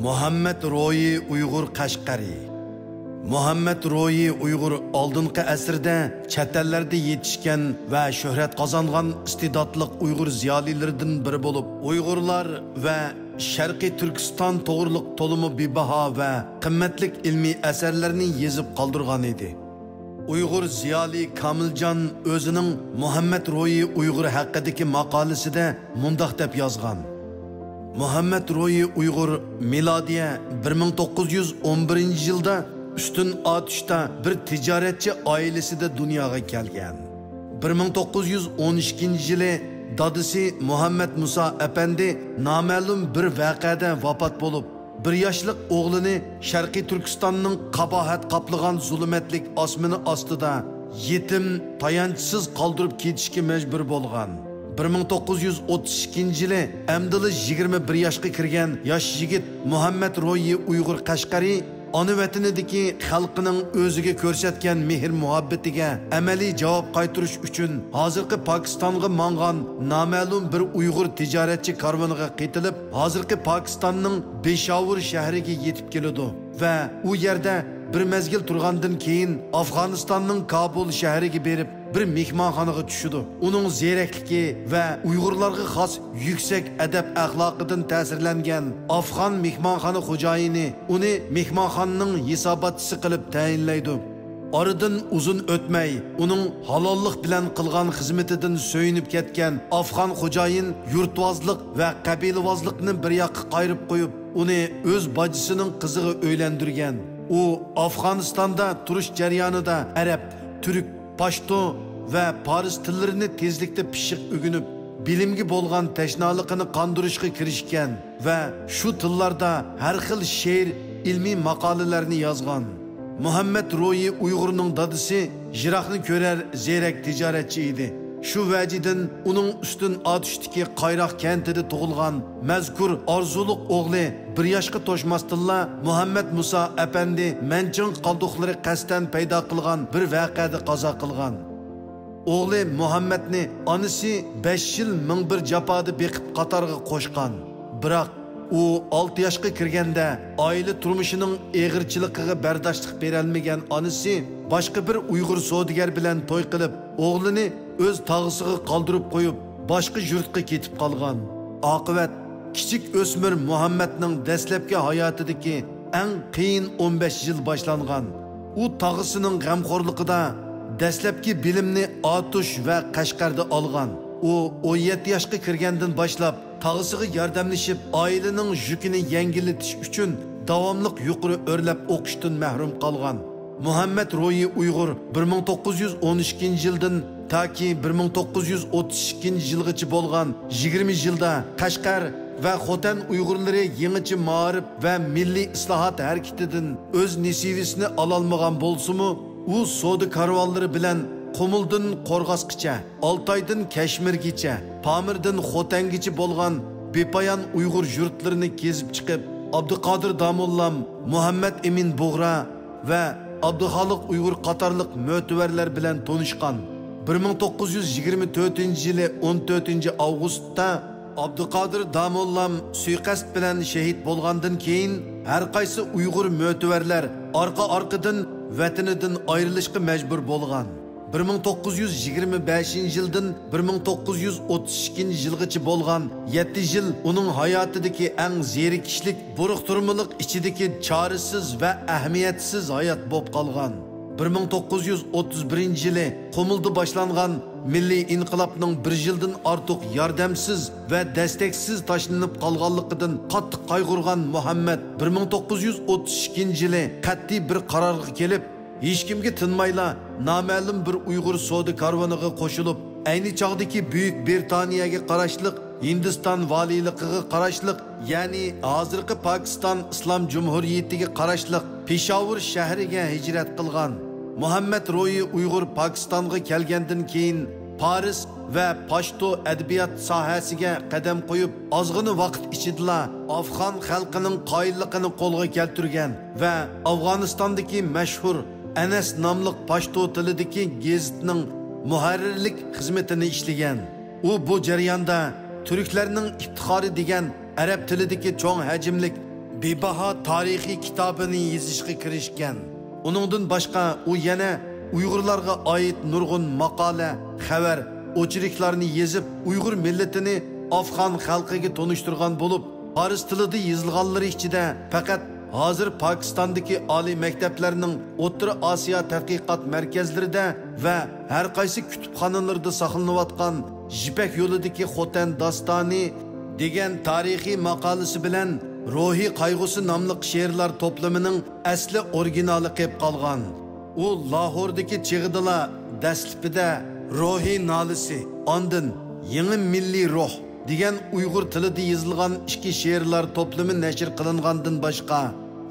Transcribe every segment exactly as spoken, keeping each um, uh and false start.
مۇھەممەد روھى ئۇيغۇر قەشقەرى. مۇھەممەد روھى ئۇيغۇر ئالدىنقى ئەسىردە چەت ئەللەردە يېتىشكەن ۋە شۆھرەت قازانغان ئىستېداتلىق ئۇيغۇر زىيالىيلىرىدىن بىرى بولۇپ، ئۇيغۇرلار ۋە شەرقىي تۈركىستان توغرۇلۇق تولىمۇ بىباھا ۋە قىممەتلىك ئىلمىي ئەسەرلەرنى يېزىپ قالدۇرغان ئىدى. ئۇيغۇر زىيالىي كامىلجان ئۆزىنىڭ مۇھەممەد روھى ئۇيغۇر ھەققىدىكى ماقالىسىدە مۇنداق دەپ يازغان: مۇھەممەد روھى ئۇيغۇر مىلادىيە بىر مىڭ توققۇز يۈز ئون بىرىنچى يىلدا ئۈستۈن ئاتۇشتا بىر تىجارەتچى ئائىلىسىدە دۇنياغا كەلگەن. بىر مىڭ توققۇز يۈز ئون ئىككىنچى يىلى دادىسى مۇھەممەد مۇسا ئەپەندى نامەلۇم بىر ۋەقەدە ۋاپات بولۇپ، بىر ياشلىق ئوغلىنى شەرقىي تۈركىستاننىڭ قاباھەت قاپلىغان زۇلۇمەتلىك ئاسمىنى ئاستىدا يېتىم، تايانچسىز قالدۇرۇپ كېتىشكە مەجبۇر بولغان. بىر مىڭ توققۇز يۈز ئوتتۇز ئىككىنچى يىلى ئەمدىلا يىگىرمە بىر ياشقا كىرگەن ياش يىگىت مۇھەممەد روھى ئۇيغۇر قەشقەرى ئانا ۋەتىنىدىكى خەلقىنىڭ ئۆزىگە كۆرسەتكەن مېھىر-مۇھەببىتىگە ئەمەلىي جاۋاب قايتۇرۇش ئۈچۈن ھازىرقى پاكىستانغا ماڭغان نامەلۇم بىر ئۇيغۇر تىجارەتچى كارۋىنىغا قېتىلىپ، ھازىرقى پاكىستاننىڭ بېشاۋۇر شەھىرىگە يېتىپ كېلىدۇ ۋە ئۇ يەردە بىر مەزگىل تۇرغاندىن كېيىن، ئافغانىستاننىڭ كابۇل شەھىرىگە بېرىپ، بىر مېھمانخانىغا چۈشىدۇ. ئۇنىڭ زېرەكلىكى ۋە ئۇيغۇرلارغا خاس يۈكسەك ئەدەپ-ئەخلاقىدىن تەسىرلەنگەن ئافغان مېھمانخانا خوجايىنى ئۇنى مېھمانخانىنىڭ ھېساباتچىسى قىلىپ تەيىنلەيدۇ. ئارىدىن ئۇزۇن ئۆتمەي، ئۇنىڭ ھالاللىق بىلەن قىلغان خىزمىتىدىن سۆيۈنۈپ كەتكەن ئافغان خوجايىن يۇرتۋازلىق ۋە قەبىلىۋازلىقنى بىر ياققا قايرىپ قويۇپ، ئۇنى ئۆز باجىسىنىڭ قىزىغا ئۆيلەندۈرگەن. ئۇ ئافغانىستاندا تۇرۇش جەريانىدا ئەرەب، تۈرك، پاشتۇ ۋە پارس تىللىرىنى تېزلىكتە پىششىق ئۆگىنىپ، بىلىمگە بولغان تەشنالىقىنى قاندۇرۇشقا كىرىشكەن ۋە شۇ تىللاردا ھەر خىل شېئىر، ئىلمىي ماقالىلەرنى يازغان. مۇھەممەد روھى ئۇيغۇرنىڭ دادىسى يىراقنى كۆرەر زېرەك تىجارەتچى ئىدى. شۇ ۋەجىدىن ئۇنىڭ ئۈستۈن ئاتۇشتىكى قايراق كەنتىدە تۇغۇلغان مەزكۇر ئارزۇلۇق ئوغلى بىر ياشقا توشماستىنلا، مۇھەممەد مۇسا ئەپەندى مەنچىڭ قالدۇقلىرى قەستەن پەيدا قىلغان بىر ۋەقەدە قازا قىلغان. ئوغلى مۇھەممەدنى ئانىسى بەش يىل مىڭ بىر جاپادا بېقىپ قاتارغا قوشقان. بىراق، ئۇ ئالتە ياشقا كىرگەندە، ئائىلە تۇرمۇشىنىڭ ئېغىرچىلىقىغا بەرداشلىق بېرەلمىگەن ئانىسى باشقا بىر ئۇيغۇر سودىگەر بىلەن توي قىلىپ، ئوغلىنى ئۆز تاغىسىغا قالدۇرۇپ قويۇپ، باشقا يۇرتقا كېتىپ قالغان. ئاقىۋەت، كىچىك ئۆسمۈر مۇھەممەدنىڭ دەسلەپكى ھاياتىدىكى ئەڭ قىيىن ئون بەش يىل باشلانغان. ئۇ تاغىسىنىڭ غەمخورلۇقىدا دەسلەپكى بىلىمنى ئاتۇش ۋە قەشقەردە ئالغان. ئۇ ئون يەتتە ياشقا كىرگەندىن باشلاپ، تاغىسىغا ياردەملىشىپ، ئائىلىنىڭ يۈكىنى يەڭگىللىتىش ئۈچۈن داۋاملىق يۇقىرى ئۆرلەپ ئوقۇشتىن مەھرۇم قالغان. مۇھەممەد روھى ئۇيغۇر بىر مىڭ توققۇز يۈز ئون ئىككىنچى يىلدىن تاكى بىر مىڭ توققۇز يۈز ئوتتۇز ئىككىنچى يىلغىچە بولغان يىگىرمە يىلدا قەشقەر ۋە خوتەن ئۇيغۇرلىرى يېڭىچە مائارىپ ۋە مىللىي ئىسلاھات ھەرىكىتىدىن ئۆز نېسىۋىسىنى ئالالمىغان بولسىمۇ، ئۇ سودا كارۋانلىرى بىلەن قۇمۇلدىن قورغاسقىچە، ئالتايدىن كەشمىرگىچە، پامىردىن خوتەنگىچە بولغان بىپايان ئۇيغۇر يۇرتلىرىنى كېزىپ چىقىپ، ئابدۇقادىر داموللام، مۇھەممەد ئىمىن بۇغرا ۋە ئابدۇخالىق ئۇيغۇر قاتارلىق مۆتىۋەرلەر بىلەن تونۇشقان. بىر مىڭ توققۇز يۈز يىگىرمە تۆتىنچى يىلى ئون تۆتىنچى ئاۋغۇستتا ئابدۇقادىر داموللام سۇيىقەست بىلەن شېھىت بولغاندىن كېيىن، ھەرقايسى ئۇيغۇر مۆتىۋەرلەر ئارقا-ئارقىدىن ۋەتىنىدىن ئايرىلىشقا مەجبۇر بولغان. بىر مىڭ توققۇز يۈز يىگىرمە بەشىنچى يىلدىن بىر مىڭ توققۇز يۈز ئوتتۇز ئىككىنچى يىلغىچە بولغان يەتتە يىل ئۇنىڭ ھاياتىدىكى ئەڭ زېرىكىشلىك، بۇرۇقتۇرمىلىق ئىچىدىكى چارىسىز ۋە ئەھمىيەتسىز ھايات بولۇپ قالغان. بىر مىڭ توققۇز يۈز ئوتتۇز بىرىنچى يىلى قۇمۇلدا باشلانغان مىللىي ئىنقىلابنىڭ بىر يىلدىن ئارتۇق ياردەمسىز ۋە دەستەكسىز تاشلىنىپ قالغانلىقىدىن قاتتىق قايغۇرغان مۇھەممەد بىر مىڭ توققۇز يۈز ئوتتۇز ئىككىنچى يىلى قەتئىي بىر قارارغا كېلىپ، ھېچكىمگە تىنمايلا نامەلۇم بىر ئۇيغۇر سودا كارۋىنىغا قوشۇلۇپ، ئەينى چاغدىكى بۈيۈك بىرىتانىيەگە قاراشلىق ھىندىستان ۋالىيلىقىغا قاراشلىق، يەنى ھازىرقى پاكىستان ئىسلام جۇمھۇرىيىتىگە قاراشلىق پېشاۋۇر شەھىرىگە ھىجرەت قىلغان. مۇھەممەد روھى ئۇيغۇر پاكىستانغا كەلگەندىن كېيىن، پارس ۋە پاشتۇ ئەدەبىيات ساھەسىگە قەدەم قويۇپ، ئازغىنە ۋاقىت ئىچىدىلا ئافغان خەلقىنىڭ قايىللىقىنى قولغا كەلتۈرگەن ۋە ئافغانىستاندىكى مەشھۇر ئەنەس ناملىق پاشتۇ تىلىدىكى گېزىتنىڭ مۇھەررىرلىك خىزمىتىنى ئىشلىگەن. ئۇ بۇ جەرياندا تۈركلەرنىڭ ئىپتىخارى دېگەن ئەرەب تىلىدىكى چوڭ ھەجىملىك بىباھا تارىخىي كىتابىنى يېزىشقا كىرىشكەن. ئۇنىڭدىن باشقا، ئۇ يەنە ئۇيغۇرلارغا ئائىت نۇرغۇن ماقالە، خەۋەر، ئوچېركلارنى يېزىپ، ئۇيغۇر مىللىتىنى ئافغان خەلقىگە تونۇشتۇرغان بولۇپ، پارس تىلىدا يېزىلغانلىرى ئىچىدە پەقەت ھازىر پاكىستاندىكى ئالىي مەكتەپلەرنىڭ ئوتتۇرا ئاسىيا تەتقىقات مەركەزلىرىدە ۋە ھەر قايسى كۇتۇپخانىلىرىدا ساقلىنىۋاتقان يىپەك يولىدىكى خوتەن داستانى دېگەن تارىخىي ماقالىسى بىلەن روھىي قايغۇسى ناملىق شېئىرلار توپلىمىنىڭ ئەسلى ئورىگىنالى قېلىپ قالغان. ئۇ لاھوردىكى چېغىدىلا دەسلىپىدە روھىي نالىسى، ئاندىن يېڭى مىللىي روھ دېگەن ئۇيغۇر تىلىدا يېزىلغان ئىككى شېئىرلار توپلىمى نەشر قىلىنغاندىن باشقا،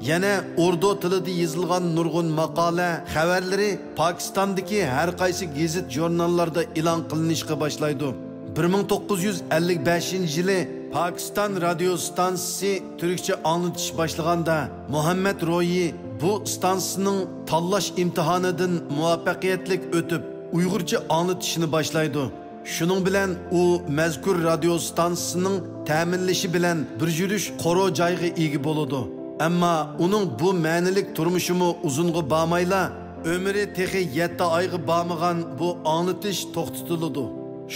يەنە ئوردۇ تىلىدا يېزىلغان نۇرغۇن ماقالە، خەۋەرلىرى پاكىستاندىكى ھەر قايسى گېزىت-ژۇرناللاردا ئېلان قىلىنىشقا باشلايدۇ. بىر مىڭ توققۇز يۈز ئەللىك بەشىنچى يىلى پاكىستان رادىيو ستانسىسى تۈركچە ئاڭلىتىش باشلىغاندا، مۇھەممەد رويى بۇ ستانسىسىنىڭ تاللاش ئىمتىھانىدىن مۇۋەپپەقىيەتلىك ئۆتۈپ، ئۇيغۇرچە ئاڭلىتىشنى باشلايدۇ. شۇنىڭ بىلەن ئۇ مەزكۇر رادىيو ستانسىسىنىڭ تەمىنلىشى بىلەن بىر يۈرۈش قورۇ جايغا ئىگە بولىدۇ. ئەمما ئۇنىڭ بۇ مەنىلىك تۇرمۇشىمۇ ئۇزۇنغا بارمايلا، ئۆمرى تېخى يەتتە ئايغا بارمىغان بۇ ئاڭلىتىش توختىتىلىدۇ.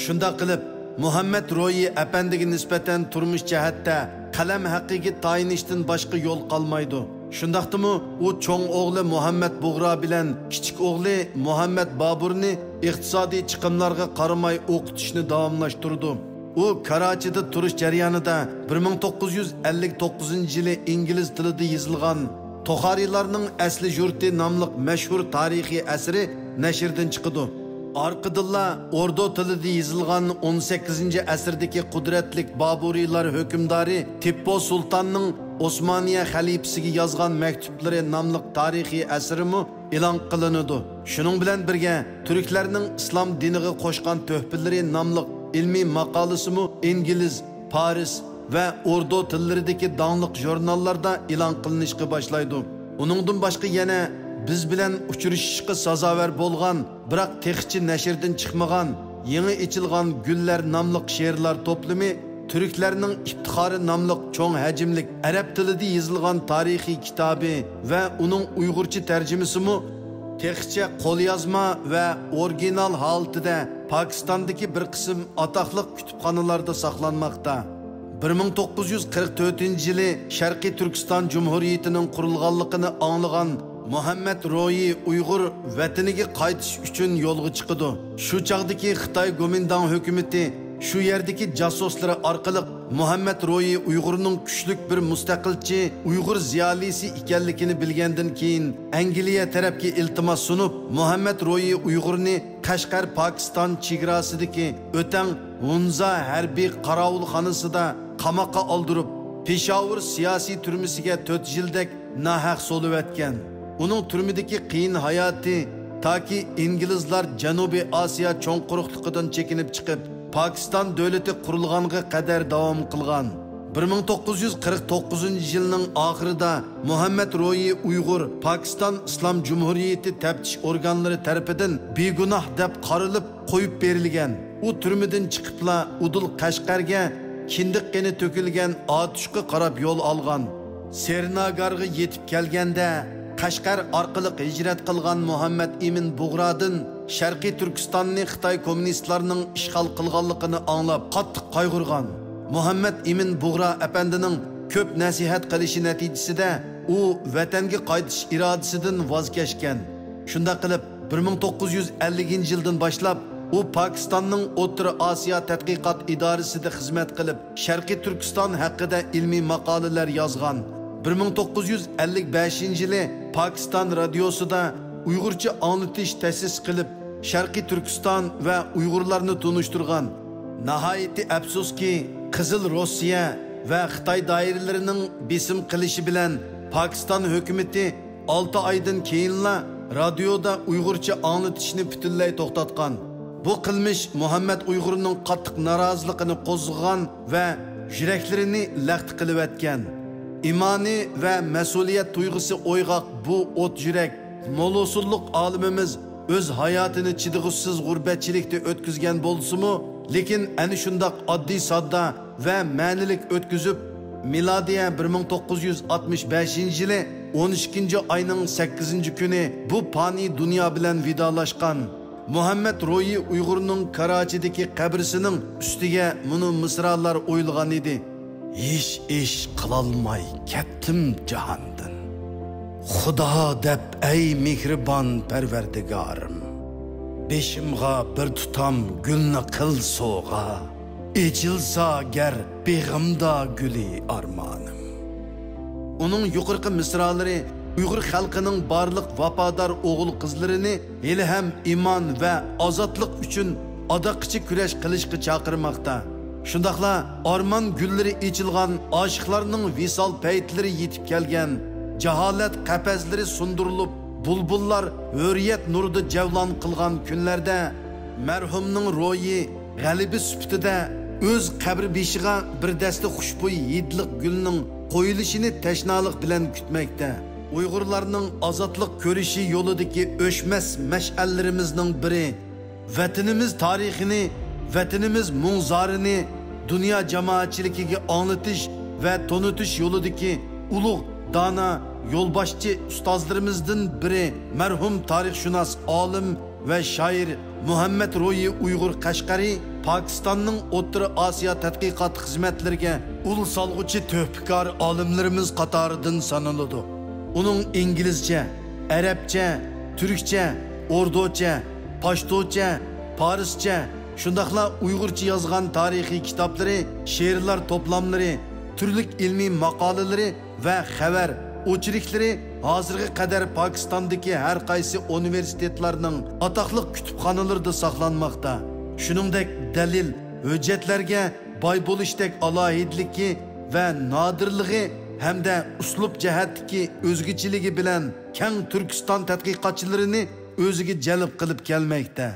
شۇنداق قىلىپ، مۇھەممەد رويى ئەپەندىگە نىسبەتەن تۇرمۇش جەھەتتە قەلەم ھەققىگە تايىنىشتىن باشقا يول قالمايدۇ. شۇنداقتىمۇ ئۇ چوڭ ئوغلى مۇھەممەد بۇغرا بىلەن كىچىك ئوغلى مۇھەممەد بابۇرنى ئىقتىسادىي چىقىملارغا قارىماي ئوقۇتۇشنى داۋاملاشتۇرىدۇ. ئۇ كاراچىدا تۇرۇش جەريانىدا بىر مىڭ توققۇز يۈز ئەللىك توققۇزىنچى يىلى ئىنگلىز تىلىدا يېزىلغان توخارىيلارنىڭ ئەسلى يۇرتى ناملىق مەشھۇر تارىخىي ئەسىرى نەشردىن چىقىدۇ. ئارقىدىنلا ئوردۇ تىلىدا يېزىلغان ئون سەككىزىنچى ئەسىردىكى قۇدرەتلىك بابۇرىيلار ھۆكۈمدارى تىپپو سۇلتاننىڭ ئوسمانىيە خەلىپىسىگە يازغان مەكتۇپلىرى ناملىق تارىخىي ئەسىرىمۇ ئېلان قىلىنىدۇ. شۇنىڭ بىلەن بىرگە، تۈركلەرنىڭ ئىسلام دىنىغا قوشقان تۆھپىلىرى ناملىق ئىلمىي ماقالىسىمۇ ئىنگلىز، پارس ۋە ئوردۇ تىللىرىدىكى داڭلىق ژۇرناللاردا ئېلان قىلىنىشقا باشلايدۇ. ئۇنىڭدىن باشقا يەنە بىز بىلەن ئۇچرىشىشقا سازاۋەر بولغان، بىراق تېخىچە نەشردىن چىقمىغان يېڭى ئېچىلغان گۈللەر ناملىق شېئىرلار توپلىمى، تۈركلەرنىڭ ئىپتىخارى ناملىق چوڭ ھەجىملىك ئەرەب تىلىدا يېزىلغان تارىخىي كىتابى ۋە ئۇنىڭ ئۇيغۇرچە تەرجىمىسىمۇ تېخىچە قوليازما ۋە ئورىگىنال ھالىتىدە پاكىستاندىكى بىر قىسىم ئاتاقلىق كۇتۇپخانىلاردا ساقلانماقتا. بىر مىڭ توققۇز يۈز قىرىق تۆتىنچى يىلى شەرقىي تۈركىستان جۇمھۇرىيىتىنىڭ قۇرۇلغانلىقىنى ئاڭلىغان مۇھەممەد رويى ئۇيغۇر ۋەتىنىگە قايتىش ئۈچۈن يولغا چىقىدۇ. شۇ چاغدىكى خىتاي گومىنداڭ ھۆكۈمىتى شۇ يەردىكى جاسۇسلىرى ئارقىلىق مۇھەممەد رويى ئۇيغۇرنىڭ كۈچلۈك بىر مۇستەقىلچى ئۇيغۇر زىيالىيسى ئىكەنلىكىنى بىلگەندىن كېيىن، ئەنگلىيە تەرەپكە ئىلتىماس سۇنۇپ، مۇھەممەد رويى ئۇيغۇرنى قەشقەر پاكىستان چېگراسىدىكى ئۆتەڭ ھۇنزا ھەربىي قاراۋۇلخانىسىدا قاماققا ئالدۇرۇپ، پېشاۋۇر سىياسىي تۈرمىسىگە تۆت يىلدەك ناھەق سولىۋەتكەن. ئۇنىڭ تۈرمىدىكى قىيىن ھاياتى تاكى ئىنگلىزلار جەنۇبىي ئاسىيا چوڭ قۇرۇقلۇقىدىن چېكىنىپ چىقىپ، پاكىستان دۆلىتى قۇرۇلغانغا قەدەر داۋام قىلغان. بىر مىڭ توققۇز يۈز قىرىق توققۇزىنچى يىلنىڭ ئاخىرىدا مۇھەممەد رويى ئۇيغۇر پاكىستان ئىسلام جۇمھۇرىيىتى تەپتىش ئورگانلىرى تەرىپىدىن بىگۇناھ دەپ قارىلىپ، قويۇپ بېرىلگەن. ئۇ تۈرمىدىن چىقىپلا ئۇدۇل قەشقەرگە كىندىك قېنى تۆكۈلگەن ئاتۇشقا قاراپ يول ئالغان. سېرىناگارغا يېتىپ كەلگەندە، قەشقەر ئارقىلىق ھىجرەت قىلغان مۇھەممەد ئىمىن بۇغرادىن شەرقىي تۈركىستاننى خىتاي كوممۇنىستلارنىڭ ئىشغال قىلغانلىقىنى ئاڭلاپ قاتتىق قايغۇرغان. مۇھەممەد ئىمىن بۇغرا ئەپەندىنىڭ كۆپ نەسىھەت قىلىشى نەتىجىسىدە ئۇ ۋەتەنگە قايتىش ئىرادىسىدىن ۋاز كەچكەن. شۇنداق قىلىپ، بىر مىڭ توققۇز يۈز ئەللىكىنچى يىلدىن باشلاپ ئۇ پاكىستاننىڭ ئوتتۇرا ئاسىيا تەتقىقات ئىدارىسىدە خىزمەت قىلىپ، شەرقىي تۈركىستان ھەققىدە ئىلمىي ماقالىلەر يازغان. بىر مىڭ توققۇز يۈز ئەللىك بەشىنچى يىلى پاكىستان رادىيوسىدا ئۇيغۇرچە ئاڭلىتىش تەسىس قىلىپ، شەرقىي تۈركىستان ۋە ئۇيغۇرلارنى تونۇشتۇرغان. ناھايىتى ئەپسۇسكى، قىزىل روسىيە ۋە خىتاي دائىرىلىرىنىڭ بېسىم قىلىشى بىلەن پاكىستان ھۆكۈمىتى ئالتە ئايدىن كېيىنلا رادىيودا ئۇيغۇرچە ئاڭلىتىشنى پۈتۈنلەي توختاتقان. بۇ قىلمىش مۇھەممەد ئۇيغۇرنىڭ قاتتىق نارازىلىقىنى قوزغىغان ۋە يۈرەكلىرىنى لەختە قىلىۋەتكەن. ئىمانى ۋە مەسئۇلىيەت تۇيغۇسى ئويغاق بۇ ئوت يۈرەك، مولۇسۇنلۇق ئالىمىمىز ئۆز ھاياتىنى چىدىغۇسىز غۇربەتچىلىكتە ئۆتكۈزگەن بولسىمۇ، لېكىن ئەنە شۇنداق ئاددىي-ساددا ۋە مەنىلىك ئۆتكۈزۈپ، مىلادىيە بىر مىڭ توققۇز يۈز ئاتمىش بەشىنچى يىلى ئون ئىككىنچى ئاينىڭ سەككىزىنچى كۈنى بۇ پانىي دۇنيا بىلەن ۋىدالاشقان مۇھەممەد رويى ئۇيغۇرنىڭ كاراچىدىكى قەبرىسىنىڭ ئۈستىگە مۇنۇ مىسرالار ئويۇلغان ئىدى. ھېچ ئىش قىلالماي كەتتىم جاھاندىن. خۇدا دەپ ئەي مېھرىبان پەرۋەردىگارىم، بېشىمغا بىر تۇتام گۈلنى قىل سوغا، ئېچىلسا گەر بېغىمدا گۈلى ئارمانىم. ئۇنىڭ يۇقىرىقى مىسرالىرى ئۇيغۇر خەلقىنىڭ بارلىق ۋاپادار ئوغۇل-قىزلىرىنى ھېلىھەم ئىمان ۋە ئازادلىق ئۈچۈن ئاداققىچە كۈرەش قىلىشقا چاقىرماقتا. شۇنداقلا ئارمان گۈللىرى ئېچىلغان، ئاشىقلارنىڭ ۋىسال پەيتلىرى يېتىپ كەلگەن، جاھالەت قەپەسلىرى سۇندۇرۇلۇپ، بۇلبۇللار ھۆرىيەت نۇرىدا جەۋلان قىلغان كۈنلەردە مەرھۇمنىڭ روھى غەلىبە سۈپىتىدە ئۆز قەبرە بېشىغا بىر دەستە خۇشبۇي ھىدلىق گۈلنىڭ قويۇلۇشىنى تەشنالىق بىلەن كۈتمەكتە. ئۇيغۇرلارنىڭ ئازادلىق كۈرىشى يولىدىكى ئۆچمەس مەشئەللىرىمىزنىڭ بىرى، ۋەتىنىمىز تارىخىنى، ۋەتىنىمىز مۇڭ-زارىنى دۇنيا جامائەتچىلىكىگە ئاڭلىتىش ۋە تونۇتۇش يولىدىكى ئۇلۇغ دانا يولباشچى ئۇستازلىرىمىزدىن بىرى، مەرھۇم تارىخشۇناس ئالىم ۋە شائىر مۇھەممەد روھى ئۇيغۇر قەشقەرى پاكىستاننىڭ ئوتتۇرا ئاسىيا تەتقىقات خىزمەتلىرىگە ئۇل سالغۇچى تۆھپىكار ئالىملىرىمىز قاتارىدىن سانىلىدۇ. ئۇنىڭ ئىنگلىزچە، ئەرەبچە، تۈركچە، ئوردۇچە، پاشتۇچە، پارسچە، شۇنداقلا ئۇيغۇرچە يازغان تارىخىي كىتابلىرى، شېئىرلار توپلاملىرى، تۈرلۈك ئىلمىي ماقالىلىرى ۋە خەۋەر ئوچېركلىرى ھازىرغا قەدەر پاكىستاندىكى ھەر قايسى ئۇنىۋېرسىتېتلارنىڭ ئاتاقلىق كۇتۇپخانىلىرىدا ساقلانماقتا. شۇنىڭدەك دەلىل، ھۆججەتلەرگە باي بولۇشتەك ئالاھىدىلىكى ۋە نادىرلىقى ھەمدە ئۇسلۇب جەھەتتىكى ئۆزگىچىلىكى بىلەن كەڭ تۈركىستان تەتقىقاتچىلىرىنى ئۆزىگە جەلپ قىلىپ كەلمەكتە.